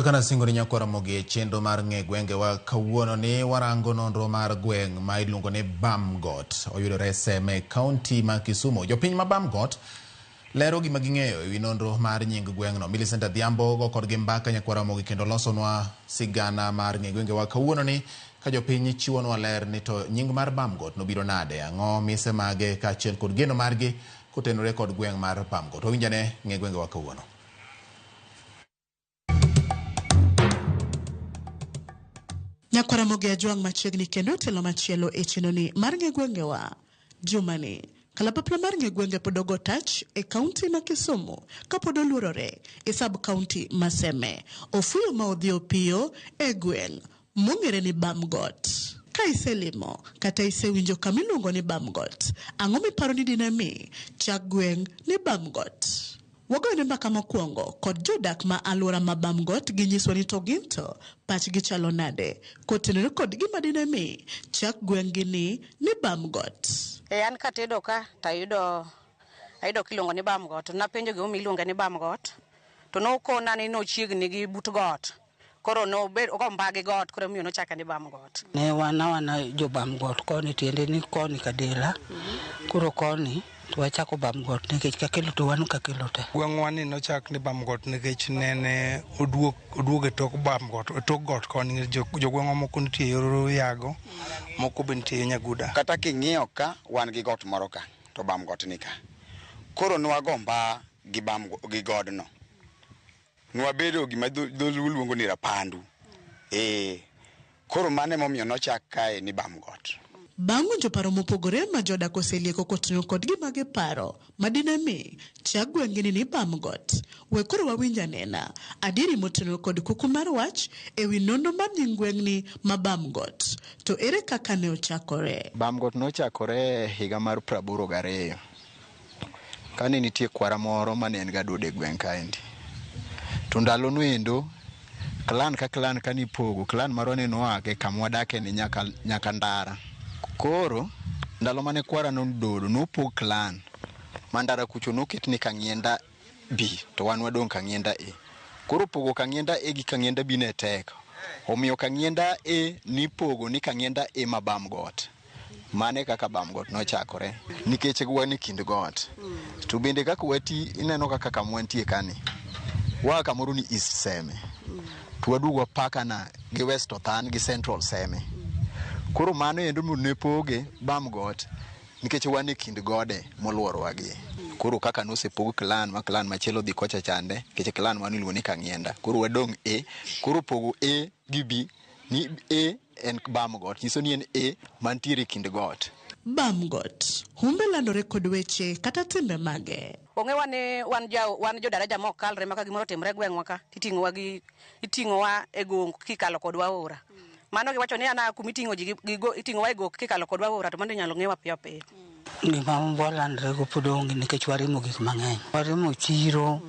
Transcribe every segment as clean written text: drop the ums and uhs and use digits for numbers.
Kaka nasingo ni nyakwar Ramogi e chenro mar ng'e gwengewa kawuono ni warango nonro mar gweng' ma iluongo ni Bamgot. Oyudore Seme, kaunti ma Kisumu. Jopiny ma Bamgot lero gima ging'eyo ewi nonro mar nying gweng'no. Millicent Adhiambo go kodgi mbaka nyakwar Ramogi kendo losonwa sigana mar ng'e gwengewa kawuono ni ka jopiny chiwonwa ler ni to nying mar Bamgot nobiro nade, ang'o mise mage kaachiel kod geno margi kotenore kod gweng' mar Bamgot. Wawinjane ng'e gwengewa kawuono. Nyakwar Ramogi Ajwang' machiegni kendo telo machielo e chenroni mar ng'e gwengewa. Jumani, kalapapla mar ng'e gwenge pod ogo tach e kaunti ma Kisumu kapod oluorore e sub kaunti ma Seme. Ofuyo ma odhi opiyo e gweng' mong'ere ni Bamgot. Ka iselimo kata isewinjo kama iluongo ni Bamgot, ang'o miparo ni dine mi chak gweng' ni Bamgot? Wagoyone mbaka mokwongo kod jodak ma alwora ma Bamgot ginyiswa ni to ginto pachgi chalo nade kotenore kod gima dine mi chak gweng'gi ni ni Bamgot. E an katedo ka tayudo ayudo kiluongo ni Bamgot. To napenjo gimomiyo iluonge ni Bamgot, to nokona ni nochiegni gi but got. Koro nobed ogo mba gi got koro emomiyo nochake ni Bamgot. Ne wan awana jo Bamgot koni tiende ni koni Kadela. Koro koni to wachako Bamgot nikech Kakelo to wan Kakelo te. Gweng'wa ni nochak ni Bamgot nikech nene oduog oduog e tok Bamgot e tok got koni jogweng'wa moko nitie yor Yago moko be nitie yo Nyaguda. Kata king'iyo ka wan gi got moro ka to Bamgot ni ka. Koro nwago mba gi bam gi godno. Nwabedo gima dholuo luongo ni rapandu. Ee, koro mano emomiyo nochak kae ni Bamgot. Bang' winjo paro mopogore ma jodak oselieko koting'o kod gima giparo ma dine mi chak gweng'ni ni Bamgot, we koro wawinj anena adieri motenore kod kuku mar wach ewi nonro mar nying gweng'ni ma Bamgot. To ere kaka ne ochakore? Bamgot nochakore e higa mar 82. Kane nitie kwara moro mane en ga dodo e gweng' kaendi. To ndalo no endo, clan ka clan kane ipogo, clan marwa ne noa e kama wadake ni nyaka, nyaka Ndara. Koro, ndalo mane kwara nododo, nopog clan ma Ndara kucho noket ni Kang'ienda B to wan wadong' Kang'ienda A. Koro pogo Kang'ienda A gi Kang'ienda B ne tek. Omiyo Kang'ienda A nipogo ni Kang'ienda A ma Bamgot. Mano e kaka Bamgot nochakore nikech wan e kind got. To bende kaka wati ineno kaka kama wantie kani, waa kamoro ni East Seme to waduogo wapakana gi West Othan gi Central Seme. Koro mano endo ne poge Bamgot nikech wan e kind gode moluorowa gi. Koro kaka nosepog clan ma clan machielo dhi kocha chande nikech clan mano iluongo ni Kang'ienda. Koro wadong' A, koro pogo A gi B ni A en Bamgot nyiso ni en A mantiere e kind got. Bamgot, humbe landore kod weche kata timbe mage. Ong'ewa ni wan ja wan jo daraja mok kalre ma ka gimoro otimre e gweng'wa ka titing'owa gi iting'owa e gong kikalo kodwa aora. Mano giwacho ni ana kuma iting'o ji gi iting'owa e gok kikalo kodwa aora to mano inyalo ng'ewa piyo piyo. Gima walandre go pod onge nikech warimo gik mang'eny. Warimo chiro,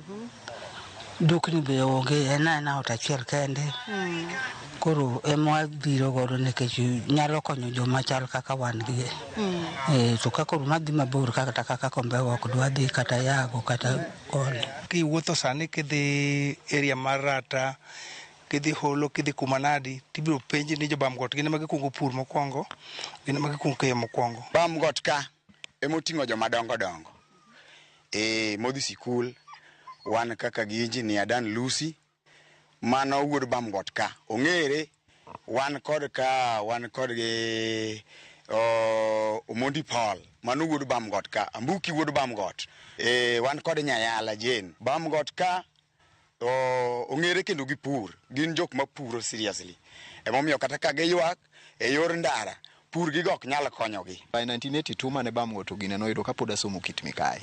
dukni be onge, en aena ot achiel kende. Koro ema wabiro godo nikech nyalo konyo joma chal kaka wan gi. E, to ka koro madhi mabor kata kaka Kombewa ok dwa dhi kata Yago kata koni. Kiwuotho sani kidhi area mar Rata, kidhi Holo, kidhi kuma nadi, tibiro penji ni jo Bamgot gin ema gikuongo pur mokwongo, gin ema gikuongo keyo mokwongo. Bamgot ka emoting'o joma dongo dongo. Ee, modhi sikul, wan kaka gi Engineer Dan Lucy, mano wuod Bamgot ka, ong'ere. Wan kod ka, wan kod gi Omondi Paul, mano wuod Bamgot ka, Ambuki wuod Bamgot. Ee, wan kod Nyayala Jane. Bamgot ka ong'ere kendo gi pur, gin jok mapuro seriously. Emomiyo kata ka giywak e yor ndara, pur gigo ok nyal konyogi. By 1982 mane Bamgot ogine noyudo kapod asomo Kit Mikayi.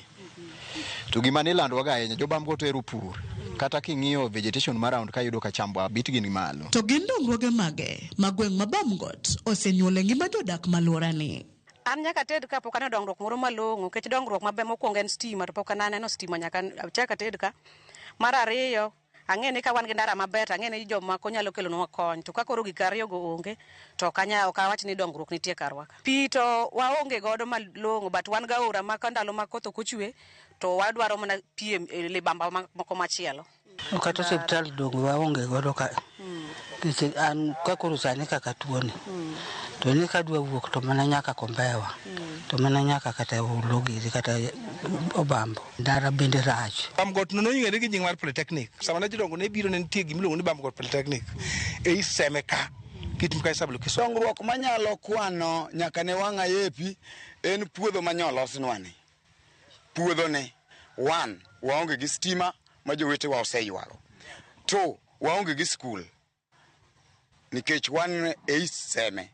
To gima nilandowaga ahinya, jo Bamgot ohero pur. Kata king'iyo vegetation ma round ka iyudo ka chambwa bitgi ni malo. To gin dongruoge mage ma gweng' ma Bamgot osenyuolo e ngima jodak ma alworani? An nyaka ated ka pok aneno dongruok moro malong'o nikech dongruok maber mokwongo en stima to pok aneno stima nyaka achak ated ka. Mar ariyo, ang'e ni ka wan gi ndara maber to ang'e ni jomako nyalo kelonwa kony to ka koro gik ariyogo onge to ok anya ok awach ni dongruok nitie karwa ka. Pi to waonge godo malong'o but wan gi aora ma ka ndalo ma koth ok ochwe to wadwaro mana pi e libamba moko machielo. Kata osiptal donge waonge godo ka. Nikech an ka koro sani kaka tuoni. To ni kadwa wuok to mana nyaka Kombewa. To mana nyaka kata Ulo giri kata Obambo. Ndara bende rach. Bamgot no nong'ere gi nying mar Polytechnic. Sama ne jodongo ne biro ne nitie gimiluongo ni Bamgot Polytechnic ei Seme ka. Kit Mkae sub location. Dongruok manyalo kwano nyaka ne wang' ayepi en puodho manyolosnwa ni. Puodho ni, one, waonge gi stima ma jowetewa oseywago. Two, waonge gi skul. Nikech wan e East Seme.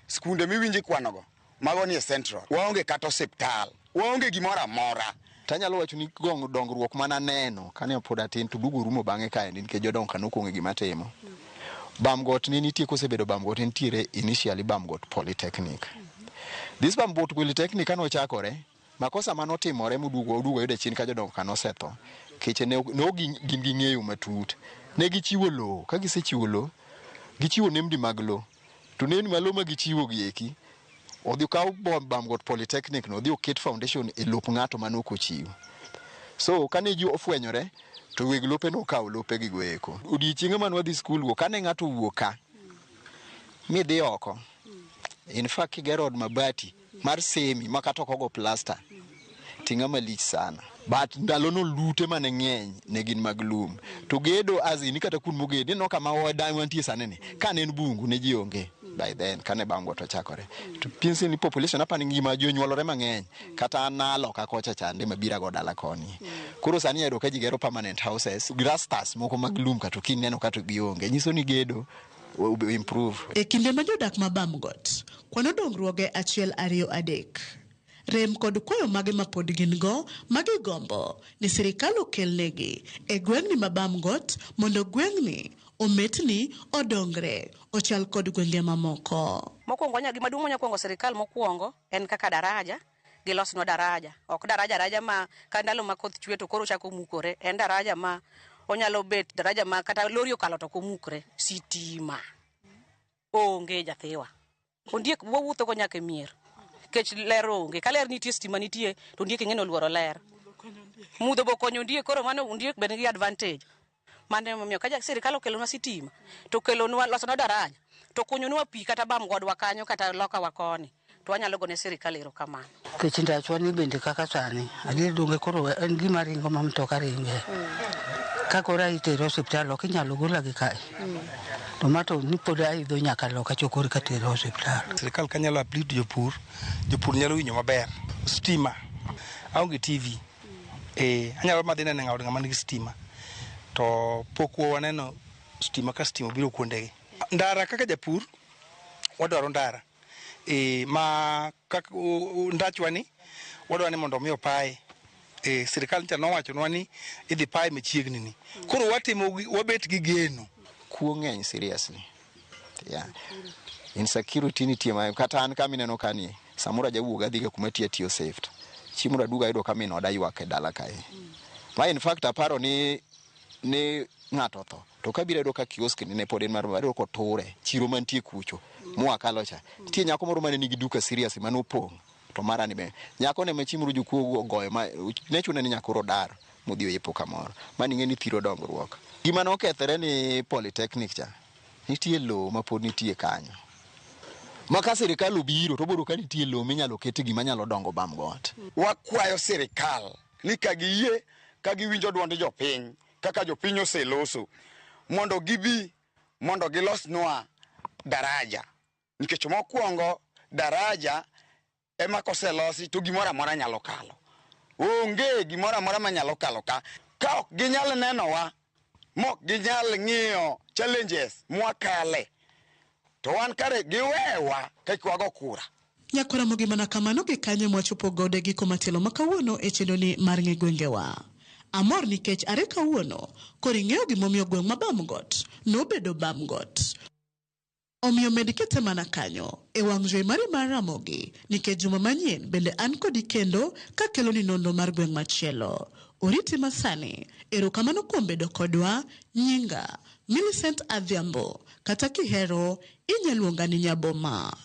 Skunde miwinjo ikwanogo, mago nie Central. Waonge kata osiptal. Waonge gimoro amora. Tanyalo wacho ni gong dongruok mananeno kane pod atin to duogo rumo bang'e kaendi nikech jodongo ka nokong'e gima timo. Bamgot ne nitie kosebedo Bamgot nitiere initially Bamgot Polytechnic. This Bamgot Polytechnic kane ochakore, makosa manotimore moduogo oduogo yude chien ka jodongo ka nosetho. Keche ne ok gin gi ng'eyo matut. Ne gichiwo lowo, ka gisechiwo lowo, gichiwo nembni mag lowo. To nembni mag lowo ma gichiwo gi eki, odhi okaw Bamgot Polytechnic no, odhi oket foundation e lop ng'ato mane ok ochiwo. So kane ji ofwenyore, to weg lope nokawo lope gigo eko. Odiechienge mane wadhi skul go, kane ng'ato owuok ka, midhi oko, in fact kigero od mabati mar semi ma kata ok ogo plasta, ting'a malich sana. But ndalono lute mane ng'eny ne gin mag lum. To gedo as in kata kuond mogede, ineno kama wantie sani ni, kane en bungu ne ji onge by then kane Bamgot ochakore. To pinsi ni population apani ngima ji onyuolore mang'eny. Kata an naloka kocha chande mabira go dala koni. Koro sani ayudo ka ji gero permanent houses, rastas moko mag lum kata kineno kata gionge. Nyiso ni gedo improve. E kinde ma jodak ma Bamgot kwano dongruoge 1, 2, 3. Rem kod kwayo mage ma pod gin go ma gigombo ni sirikal okelnegi e gweng'ni ma Bamgot mondo gweng'ni ometni odongre ochal kod gwenge mamoko. Mokwongo gima duong' manya kwongo sirikal mokwongo en kaka daraja, gilosnwa daraja. Ok daraja ma ka ndalo ma koth chwe to koro chako mukore. En daraja ma onyalo bet daraja ma kata lori okalo to ok omukre. Sitima onge jathiwa. Ondiek wawuotho go nyaka e mier. Nikech ler onge. Ka ler nitie, stima nitie, to ondiek ing'e ni oluoro ler. Mudho bo konyo ondiek, koro mano ondiek be nigi advantage. Mano emomiyo ka sirikal okelonwa sitima, to okelonwa losonwa daraja, to kunyonwa pi kata Bamgodwa kanyo kata loka wa koni, to wanyalo gone sirikal erokamano. Nikech ndachwa ni bende kaka sani, adier donge koro en gima ringo ma mtoka ringe. Ka koro itere osiptal ok inyalo gola gi kae. To ma to ni pod aidho nyaka loka chokor ka tere osiptal. Sirikal ka nyalo uplift jopur, jopur nyalo winjo maber. Stima, aonge TV. Anyalo madhi neno od ng'ama nigi stima. To pok waneno stima ka stima obiro kuondegi. Ndara kaka japur, wadwaro ndara. Ma kaka ndachwa ni, wadwaro ni mondo mi opaye. Sirikal ncha nowachonwa ni idhi paye machiegni ni. Koro watimo wabet gi geno. Kuo ng'eny seriously. Yeah. Insecurity nitie ma kata an kama ineno kani, samoro ajawuok adhi ga kuma tiyo tiyo safe. Chieng' moro aduogo ayudo ka min oda ywak e dala kae. Ma in fact aparo ni ng'ato otho. To kabiro ayudo ka kiosk ni ne pod en mar ayudo koture, chiro mantie kucho, mwakalo cha. Nitie nyako moro mane nigi duka serious mane opong'. To mara ni be. Nyako ne ma chieng' moro jokuo ogoyo ma ne chune ni nyaka koro dar modhi oyepo kamoro. Mano ing'e ni thiro dongruok. Gima nokethore ni Polytechnic cha, nitie lowo ma pod nitie kanyo. Ma ka sirikal obiro to obiro ka nitie lowo minyalo ket gima nyalo dongo Bamgot. Wakwayo sirikal ni ka giyie, ka giwinjo duond jopiny, kaka jopiny oseloso, mondo gibi, mondo gilosnwa daraja. Nikech mokwongo daraja ema koselosi to gimoro amora nyalo kalo. Onge gimoro amora manyalo kalo ka. Ka ok ginyal nenowa, mok ginyal ng'iyo challenges mwakale, to wan kare giwewa kik wago kura. Nyakwara Ramogi mana kamano gi kanyo mwachopo godo e giko matielo ma kawuono e chenroni mar ng'e gwengewa. Amor nikech are kawuono koro ing'eyo gimomiyo gweng' ma Bamgot nobedo Bamgot. Omiyo med kete mana kanyo e wang' jowi mari mar Ramogi nikech juma manyien bende an kodi kendo kakeloni nonro mar gweng' machielo. Oriti masani, erokamano kuom bedo kodwa. Nyinga Millicent Adhiambo, kata kihero inya luonga ni Nyaboma.